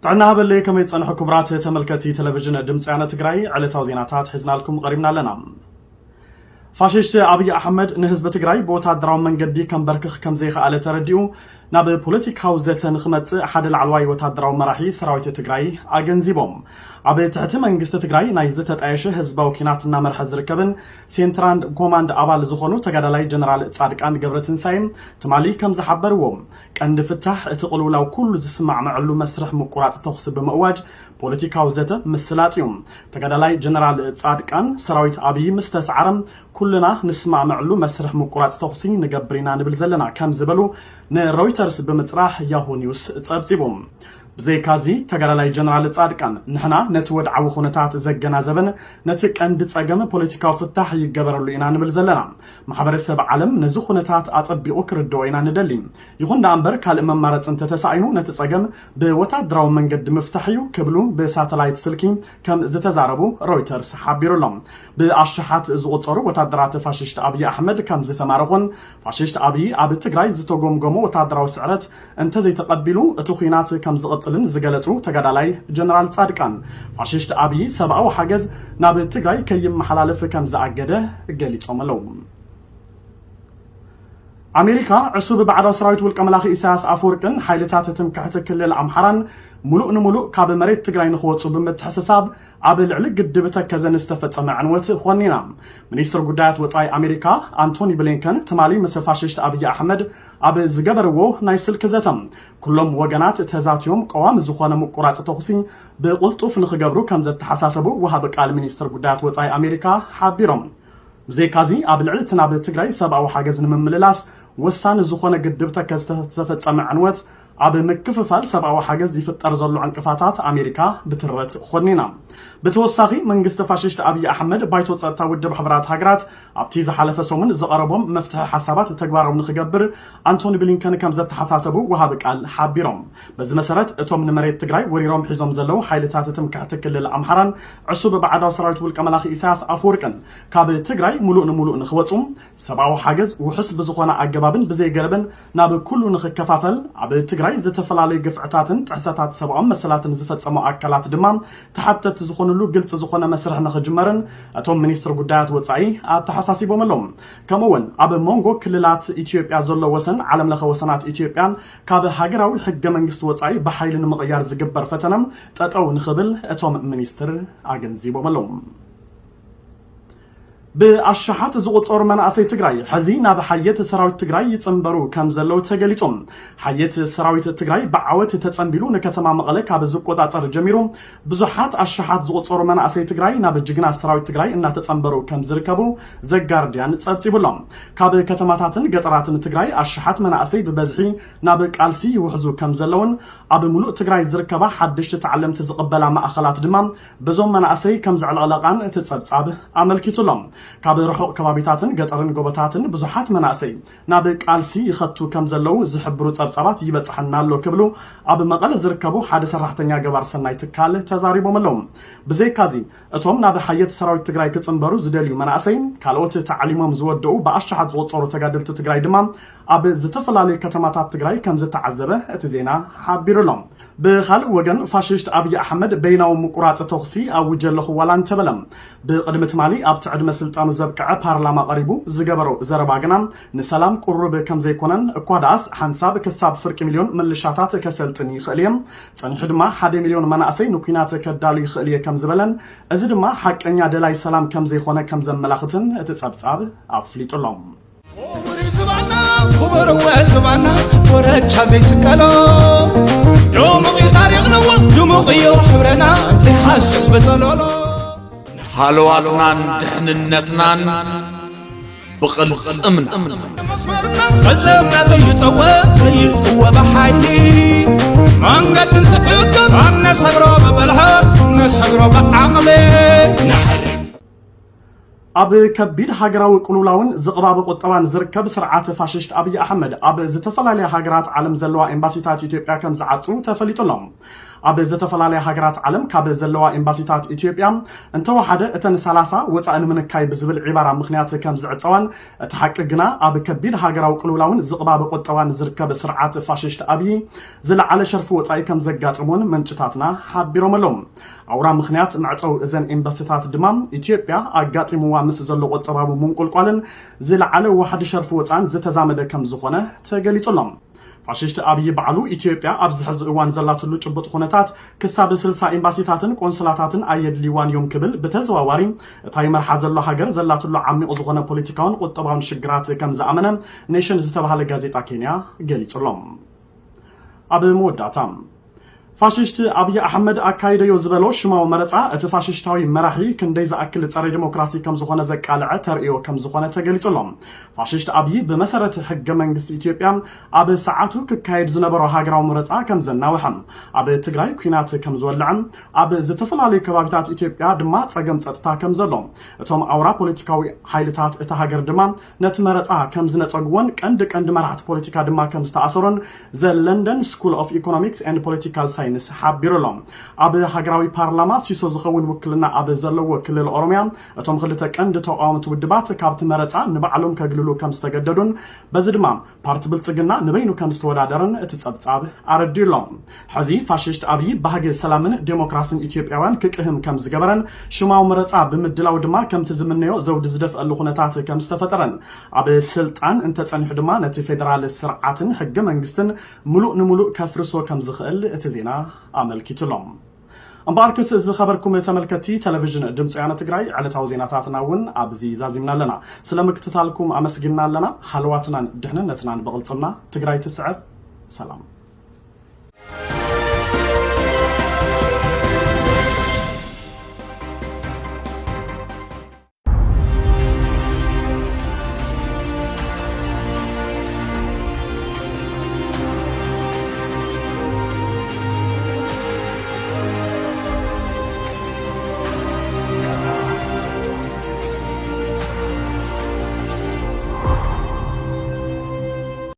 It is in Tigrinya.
ጥዕና ሃበለይ፣ ከመይ ጸንሑ ክቡራት ተመልከቲ ቴሌቪዥን ድምፂ ያነ ትግራይ? ዕለታዊ ዜናታት ሒዝናልኩም ቀሪብና ኣለና። ፋሽስት ኣብይ ኣሕመድ ንህዝቢ ትግራይ ብወታደራዊ መንገዲ ከንበርክኽ ከም ዘይኸኣለ ተረዲኡ ናብ ፖለቲካዊ ዘተ ንኽመጽእ ሓደ ላዕለዋይ ወታደራዊ መራሒ ሰራዊት ትግራይ ኣገንዚቦም። ኣብ ትሕቲ መንግስቲ ትግራይ ናይ ዝተጣየሸ ህዝባዊ ኪናት እናመርሐ ዝርከብን ሴንትራል ኮማንድ ኣባል ዝኾኑ ተጋዳላይ ጀነራል ጻድቃን ገብረትንሳኤ ትማሊ ከም ዝሓበርዎ፣ ቀንዲ ፍታሕ እቲ ቅልውላው ኩሉ ዝስማዕመዐሉ መስርሕ ምቁራጽ ተኹሲ ብምእዋጅ ፖለቲካዊ ዘተ ምስላጥ እዩ። ተጋዳላይ ጀነራል ጻድቃን፣ ሰራዊት ኣብይ ምስ ተሰዓረ ኩልና ንስማዕመዐሉ መስርሕ ምቁራጽ ተኹሲ ንገብር ኢና ንብል ዘለና ከም ዝበሉ ንሮይተርስ ብምጽራሕ ያሁ ኒውስ ጸብጺቡ። ብዘይካዚ ተጋዳላይ ጀነራል ጻድቃን፣ ንሕና ነቲ ወድዓዊ ኩነታት ዘገናዘበን ነቲ ቀንዲ ጸገም ፖለቲካዊ ፍታሕ ይገበረሉ ኢና ንብል ዘለና። ማሕበረሰብ ዓለም ነዚ ኩነታት ኣጸቢቑ ክርድኦ ኢና ንደሊ። ይኹን ደኣ እምበር ካልእ መማረፂ እንተተሳኢኑ ነቲ ጸገም ብወታደራዊ መንገዲ ምፍታሕ እዩ ክብሉ ብሳተላይት ስልኪ ከም ዝተዛረቡ ሮይተርስ ሓቢሩ ኣሎ። ብኣሽሓት ዝቑጸሩ ወታደራት ፋሽስት ኣብይ ኣሕመድ ከም ዝተማረኹን ፋሽስት ኣብይ ኣብ ትግራይ ዝተጎምጎሞ ወታደራዊ ስዕረት እንተዘይተቐቢሉ እቲ ኹናት ከም ዝቕጽልን ዝገለጹ ተጋዳላይ ጀነራል ጻድቃን፣ ፋሽስት ኣብይ ሰብኣዊ ሓገዝ ናብ ትግራይ ከይመሓላለፍ ከም ዝኣገደ ገሊጾም ኣለዉ። ኣሜሪካ ዕሱብ ባዕዳዊ ሰራዊት ውልቀ መላኺ ኢሳያስ ኣፈወርቅን ሓይልታት ትምክሕቲ ክልል ኣምሓራን ሙሉእ ንሙሉእ ካብ መሬት ትግራይ ንክወፁ ብምትሕስሳብ ኣብ ልዕሊ ግድብ ተከዘ ንዝተፈጸመ ዕንወት ኾኒና። ሚኒስትር ጉዳያት ወጻኢ ኣሜሪካ ኣንቶኒ ብሊንከን ትማሊ ምስ ፋሽስት ኣብይ ኣሕመድ ኣብ ዝገበርዎ ናይ ስልኪ ዘተ፣ ኩሎም ወገናት ተዛትዮም ቀዋሚ ዝኾነ ምቁራጽ ተኹሲ ብቕልጡፍ ንኽገብሩ ከም ዘተሓሳሰቡ ወሃቢ ቃል ሚኒስትር ጉዳያት ወጻኢ ኣሜሪካ ሓቢሮም። ብዘይካዚ ኣብ ልዕሊ እቲ ናብ ትግራይ ሰብኣዊ ሓገዝ ንምምልላስ ወሳኒ ዝኾነ ግድብ ተከዘ ዝተፈጸመ ዕንወት ኣብ ምክፍፋል ሰብኣዊ ሓገዝ ይፍጠር ዘሎ ዕንቅፋታት ኣሜሪካ ብትረት ኾኒና። ብተወሳኺ መንግስቲ ፋሽስት ኣብይ ኣሕመድ ባይቶ ጸጥታ ውድብ ሕቡራት ሃገራት ኣብቲ ዝሓለፈ ሰሙን ዝቐረቦም መፍትሒ ሓሳባት ተግባራዊ ንኽገብር ኣንቶኒ ብሊንከን ከም ዘተሓሳሰቡ ወሃቢ ቃል ሓቢሮም። በዚ መሰረት እቶም ንመሬት ትግራይ ወሪሮም ሒዞም ዘለዉ ሓይልታት ትምክሕቲ ክልል ኣምሓራን ዕሱብ ባዕዳዊ ሰራዊት ውልቀ መላኺ ኢሳያስ ኣፈወርቅን ካብ ትግራይ ሙሉእ ንሙሉእ ንኽወፁ፣ ሰብኣዊ ሓገዝ ውሑስ ብዝኾነ ኣገባብን ብዘይገደብን ናብ ኩሉ ንኽከፋፈል፣ ኣብ ትግራይ ዝተፈላለዩ ግፍዕታትን ጥሕሰታት ሰብኣዊ መሰላትን ዝፈጸሙ ኣካላት ድማ ተሓተቲ ዝኾኑሉ ግልፂ ዝኾነ መስርሕ ንኽጅመርን እቶም ሚኒስትር ጉዳያት ወጻኢ ኣተሓሳሲቦም ኣለዉ። ከምኡ እውን ኣብ መንጎ ክልላት ኢትዮጵያ ዘሎ ወሰን ዓለም ለኸ ወሰናት ኢትዮጵያን ካብ ሃገራዊ ሕገ መንግስቲ ወጻኢ ብሓይሊ ንምቕያር ዝግበር ፈተነ ጠጠው ንኽብል እቶም ሚኒስትር ኣገንዚቦም ኣለዉ። ብኣሽሓት ዝቑጸሩ መናእሰይ ትግራይ ሕዚ ናብ ሓየት ሰራዊት ትግራይ ይጽንበሩ ከም ዘለዉ ተገሊጹ። ሓየት ሰራዊት ትግራይ ብዓወት ተጸንቢሉ ንከተማ መቐለ ካብ ዝቆጻጸር ጀሚሩ ብዙሓት ኣሽሓት ዝቑጸሩ መናእሰይ ትግራይ ናብ ጅግና ሰራዊት ትግራይ እናተጸንበሩ ከም ዝርከቡ ዘጋርድያን ጸብጺቡ ኣሎ። ካብ ከተማታትን ገጠራትን ትግራይ ኣሽሓት መናእሰይ ብበዝሒ ናብ ቃልሲ ይውሕዙ ከም ዘለውን ኣብ ሙሉእ ትግራይ ዝርከባ ሓደሽቲ ተዓለምቲ ዝቕበላ ማእኸላት ድማ በዞም መናእሰይ ከም ዘዕለቕለቓን እቲ ጸብጻብ ኣመልኪቱ ኣሎ። ካብ ርሑቕ ከባቢታትን ገጠርን ጎቦታትን ብዙሓት መናእሰይ ናብ ቃልሲ ይኸቱ ከም ዘለዉ ዝሕብሩ ጸብጻባት ይበጽሐና ኣሎ ክብሉ ኣብ መቐለ ዝርከቡ ሓደ ሰራሕተኛ ገባር ሰናይ ትካል ተዛሪቦም ኣለዉ። ብዘይካዚ እቶም ናብ ሓየት ሰራዊት ትግራይ ክጽንበሩ ዝደልዩ መናእሰይ ካልኦት ተዓሊሞም ዝወደኡ ብኣሽሓት ዝቑጸሩ ተጋደልቲ ትግራይ ድማ ኣብ ዝተፈላለዩ ከተማታት ትግራይ ከም ዝተዓዘበ እቲ ዜና ሓቢሩ ኣሎ። ብኻልእ ወገን ፋሽስት ኣብይ ኣሕመድ በይናዊ ምቁራጽ ተኹሲ ኣውጀ ኣለኹ ዋላ እንተበለ፣ ብቕድሚ ትማሊ ኣብቲ ዕድመ ስልጣኑ ዘብቅዐ ፓርላማ ቀሪቡ ዝገበሮ ዘረባ ግና ንሰላም ቅሩብ ከም ዘይኮነን እኳ ደኣስ ሓንሳብ ክሳብ ፍርቂ ሚልዮን ምልሻታት ከሰልጥን ይኽእል እየ፣ ጸኒሑ ድማ ሓደ ሚልዮን መናእሰይ ንኲናት ከዳሉ ይኽእል እየ ከም ዝበለን እዚ ድማ ሓቀኛ ደላይ ሰላም ከም ዘይኮነ ከም ዘመላኽትን እቲ ጸብጻብ ኣፍሊጡ ኣሎ። ክቡር ዝባና፣ ክቡር እወ ዝባና፣ ኮረቻ ዘይስቀሎ። ድሙቕ እዩ ታሪኽና እወ፣ ድሙቕ እዩ ሕብረና፣ ዘይሃስስ በጸሎሎ። ሃለዋትናን ድሕንነትናን ብቕልጽምና። መስመርና፣ ቅልጽምና ዘይጠወ፣ ዘይጥወ ብሓይሊ። መንገዲ እንትዕቅብ፣ ኣብ ነሰግሮ ብብልሓት፣ ነሰግሮ ብዓቕሊ። ኣብ ከቢድ ሃገራዊ ቅልውላውን ዝቕባበ ቁጠባን ዝርከብ ስርዓት ፋሽስት ኣብይ ኣሕመድ፣ ኣብ ዝተፈላለያ ሃገራት ዓለም ዘለዋ ኤምባሲታት ኢትዮጵያ ከም ዝዓጹ ተፈሊጡ ኣሎ። ኣብ ዝተፈላለያ ሃገራት ዓለም ካብ ዘለዋ ኤምባሲታት ኢትዮጵያ እንተወሓደ እተን ሰላሳ ወፃኢ ንምንካይ ብዝብል ዒባራ ምኽንያት ከም ዝዕፀዋን፣ እቲ ሓቂ ግና ኣብ ከቢድ ሃገራዊ ቅልውላውን ዝቕባበ ቁጠባን ዝርከብ ስርዓት ፋሽስት ኣብይ ዝለዓለ ሸርፊ ወፃኢ ከም ዘጋጥሞን ምንጭታትና ሓቢሮም ኣለዉ። ኣውራ ምኽንያት መዕፀዊ እዘን ኤምባሲታት ድማ ኢትዮጵያ ኣጋጢምዋ ምስ ዘሎ ቁጠባዊ ምንቁልቋልን ዝለዓለ ዋሕዲ ሸርፊ ወፃን ዝተዛመደ ከም ዝኾነ ተገሊጹ ኣሎ። ፋሽስት ኣብይ ባዕሉ ኢትዮጵያ ኣብዚ ሕዚ እዋን ዘላትሉ ጭቡጥ ኩነታት ክሳብ ስልሳ ኤምባሲታትን ቆንስላታትን ኣየድልይዋን እዮም ክብል ብተዘዋዋሪ እታ ይመርሓ ዘሎ ሃገር ዘላትሉ ዓሚቕ ዝኾነ ፖለቲካውን ቁጠባውን ሽግራት ከም ዝኣመነ ኔሽን ዝተባህለ ጋዜጣ ኬንያ ገሊጹ ኣሎ። ኣብ መወዳእታ ፋሽስት ኣብይ ኣሕመድ ኣካይደዮ ዝበሎ ሽማዊ መረፃ እቲ ፋሽስታዊ መራሒ ክንደይ ዝኣክል ጸረ ዲሞክራሲ ከም ዝኾነ ዘቃልዐ ተርእዮ ከም ዝኾነ ተገሊጹ ኣሎ። ፋሽስት ኣብይ ብመሰረት ሕገ መንግስቲ ኢትዮጵያ ኣብ ሰዓቱ ክካየድ ዝነበሮ ሃገራዊ መረፃ ከም ዘናውሐ፣ ኣብ ትግራይ ኲናት ከም ዝወልዐ፣ ኣብ ዝተፈላለዩ ከባቢታት ኢትዮጵያ ድማ ጸገም ጸጥታ ከም ዘሎ፣ እቶም ኣውራ ፖለቲካዊ ሓይልታት እታ ሃገር ድማ ነቲ መረፃ ከም ዝነጸግዎን ቀንዲ ቀንዲ መራሕቲ ፖለቲካ ድማ ከም ዝተኣሰሩን The London School of Economics and Political Science ሓቢሩ ኣሎ። ኣብ ሃገራዊ ፓርላማ ሲሶ ዝኸውን ውክልና ኣብ ዘለዎ ክልል ኦሮሚያ እቶም ክልተ ቀንዲ ተቃወምቲ ውድባት ካብቲ መረፃ ንባዕሎም ከግልሉ ከም ዝተገደዱን በዚ ድማ ፓርቲ ብልፅግና ንበይኑ ከም ዝተወዳደረን እቲ ጸብጻብ ኣረዲኡ ኣሎ። ሕዚ ፋሽስት ኣብይ ባህጊ ሰላምን ዴሞክራሲን ኢትዮጵያውያን ክቅህም ከም ዝገበረን ሽማዊ መረፃ ብምድላው ድማ ከምቲ ዝምነዮ ዘውዲ ዝደፍአሉ ኩነታት ከም ዝተፈጠረን ኣብ ስልጣን እንተጸኒሑ ድማ ነቲ ፌደራል ስርዓትን ሕገ መንግስትን ምሉእ ንምሉእ ከፍርሶ ከም ዝኽእል እቲ ዜና ኣመልኪቱ ኣሎ። እምበኣርክስ ዝኸበርኩም ተመልከትቲ ቴሌቪዥን ድምፂ ወያነ ትግራይ ዕለታዊ ዜናታትና እውን ኣብዚ ዛዚምና ኣለና። ስለ ምክትታልኩም ኣመስጊንና ኣለና። ሃለዋትናን ድሕንነትናን ብቕልፅምና። ትግራይ ትስዕር። ሰላም።